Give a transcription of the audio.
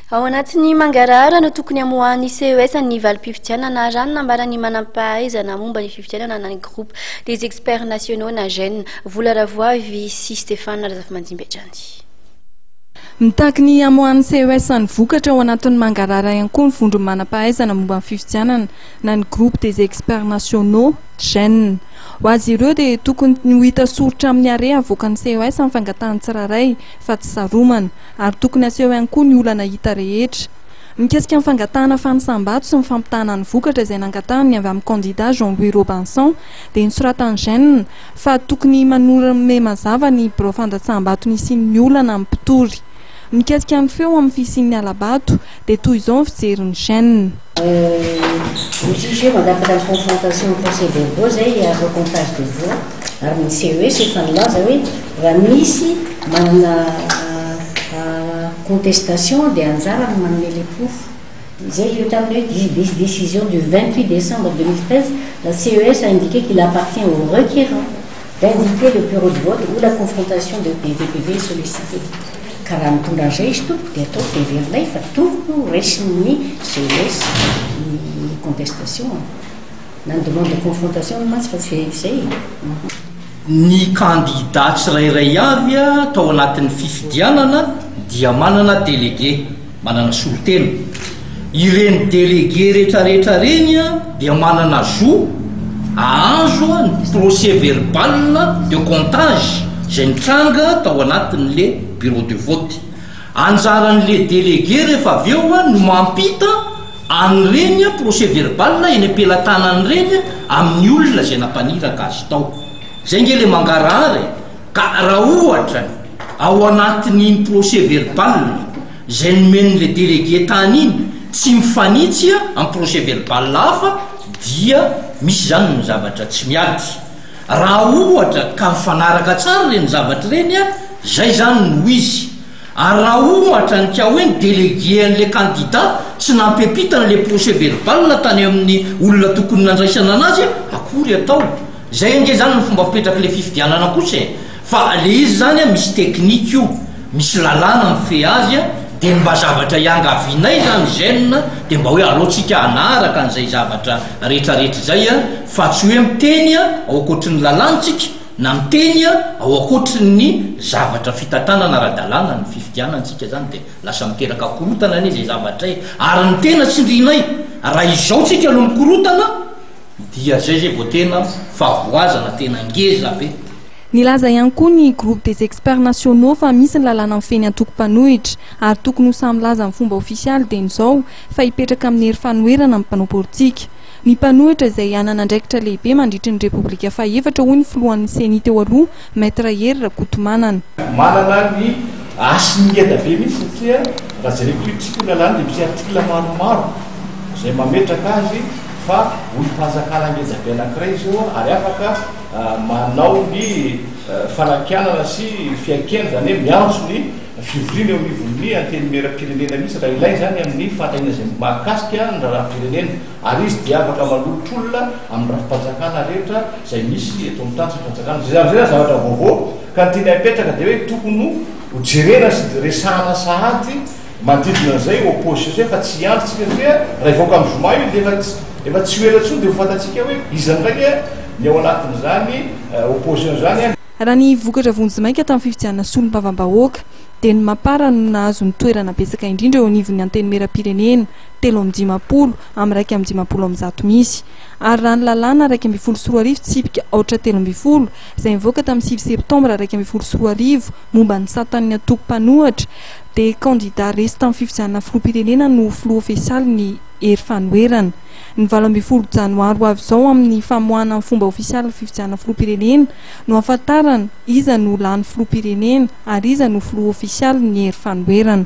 Ao anatin'ny mangarahara no tokony hamoahan'ny CES ny valim-pifidianana, raha ny nambaran'ny manam-pahaizana momba ny fifidianana na ny Groupe des Experts Nationaux na GEN, Vola Ravoavy sy Stéphane Razafimandimby hatrany. Mitaky ny hamoahan'ny CES ny vokatra ao anatin'ny mangarahara ihany koa ny vondron'ny manam-pahaizana momba ny fifidianana na ny Groupe des Experts Nationaux, GEN. Ho azy ireo dia tokony ho hita soritra amin'ny arrêt avoakan'ny CES ny fangatahan'ny tsirairay fa tsy saromana. Ary tokony haseho ihany koa ny olana hita rehetra. Mikasika ny fangatahana fanisam-bato sy ny fampitahana ny vokatra izay nangatahany avy amin'ny kandida Jean Louis Robinson dia nosoratan'ny Gen fa tokony manome mazava ny birao fandatsaham-bato nisian'ny olana amin'ny mpitory. Mikasika ny feo amin'ny fisian'ny hala-bato dia toy izao ny fijerin'ny Gen. Misy izy hoe mangataka ny confrontation procès verbaux zay ary recomptage de voix ary ny CES efa nilaza hoe raha misy manana contestation dia anjarany manome le porofo. Izay io tamin'ny hoe décision du 28 décembre 2013, la CES a indiqué qu'il appartient au requérant d'indiquer le bureau de vote où la confrontation de des PV est sollicitée. Ka raha mitondra an'izay izy tompoko dia ataovy dia heverinay fa tokony ho raisin'ny CES ny contestation na ny demande de confrontation mantsy fa tsy izay e. Ny kandida tsirairay avy tao anatin'ny fifidianana dia manana délégué, manana solontena. Ireny délégué retraretra ireny dia manana zo ahazo ny procès verbal de comptage izay nitranga tao anatin'le bureau de vote. Anjaran'le délégué rehefa avy eo no mampita an'ireny procès verbal eny am-pelatanany ireny amin'ny olona izay nampaniraka azy tao. Izay nge le mangarahara e! Ka raha ohatra ao anatin'iny procès verbal izay nomen'le délégué tany iny tsy mifanitsy amin'ny procès verbal hafa dia misy izany ny zavatra tsy miady. Raha ohatra ka mifanaraka tsara ireny zavatra ireny, izay izany no izy. Ary raha ohatra ny ka hoe ny délégué an'ilay candidat tsy nampiampita an'ilay procès verbal tany amin'ny olona tokony nandraisana anazy, akory atao? Izay ange izany ny fomba fipetrak'ilay fifidianana kosa e! Fa le izy izany an, misy technique io, misy lalàna mifehy azy an, dia ny mba zavatra iangavianay izany jeune dia mba hoe aleo tsika hanaraka an'izay zavatra rehetrarehetra izay an, fa tsy hoe miteny ao ankoatry ny lalàna tsika, na miteny ao ankoatry ny zavatra fitantanana ara-dalàna ny fifidianana tsika izany dia lasa miteraka korotana anie izay zavatra e! Ary ny tena tsindrinay, raha izao tsika no mikorotana dia zay zay vao tena fahavoazana tena ngeza be. Nilaza ihany koa ny Groupe des experts nationaux fa misy ny lalàna mifehy ny antoko mpanohitra ary tokony ho samy milaza amin'ny fomba ofisialy dieny izao fa hipetraka amin'ny hery fanoherana ny mpanao politika. Ny mpanohitra izay hanana andraikitra lehibe mandritry ny Repoblika fahefatra hoy ny filohan'ny Ceni teo aloha, Maître Hery Rakotomanana. Manana ny hasiny ngeda be mihitsy satria raha jereko io lalàna dia misy article maromaro izay mametraka azy fa olom-panjakana ngeja be anankiray izy io ary afaka manao ny fanakianana sy fiaikena, izany hoe miantso ny fivoriana eo anivon'ny Antenimierampirenena mihitsy raha ilaina izany amin'ny fanontaniana izay mahakasika ny raharaham-pirenena ary izy dia afaka manolotra olona amin'ny rafi-panjakana rehetra izay misy eto amin'ny tany sy ny fanjakana. Izay zavatra izay izany zavatra vaovao ka ny tiana hipetraka dia hoe tokony ho jerena sy resahana sahady Manodidina an'izay opposition izay fa tsy hiandry tsika satria raha hivoaka amin'ny zoma io dia efa efa tsy ho ela intsony dia ho fantatsika hoe iza indray ny ao anatin'izany opposition izany. Raha ny vokatra vonjimaika tamin'ny fifidianana solombavambahoaka dia ny Mapar no nahazo ny toerana betsaka indrindra eo anivon'ny Antenimierampirenena, 53 amin'ny 151 misy. Ary raha ny lalàna 2011 tsipika aotra 13 izay nivoaka tamin'ny 9 septambra 2011 momba ny satan'ny antoko mpanohatra dia kandida resy tamin'ny fifidianana filoham-pirenena no filoha ofisialy ny hery fanoherana. Ny 18 janoary ho avy izao amin'ny famoahana amin'ny fomba ofisialy ny fifidianana filoham-pirenena no hahafantarana iza no lany filoham-pirenena ary iza no filoha ofisialy ny hery fanoherana.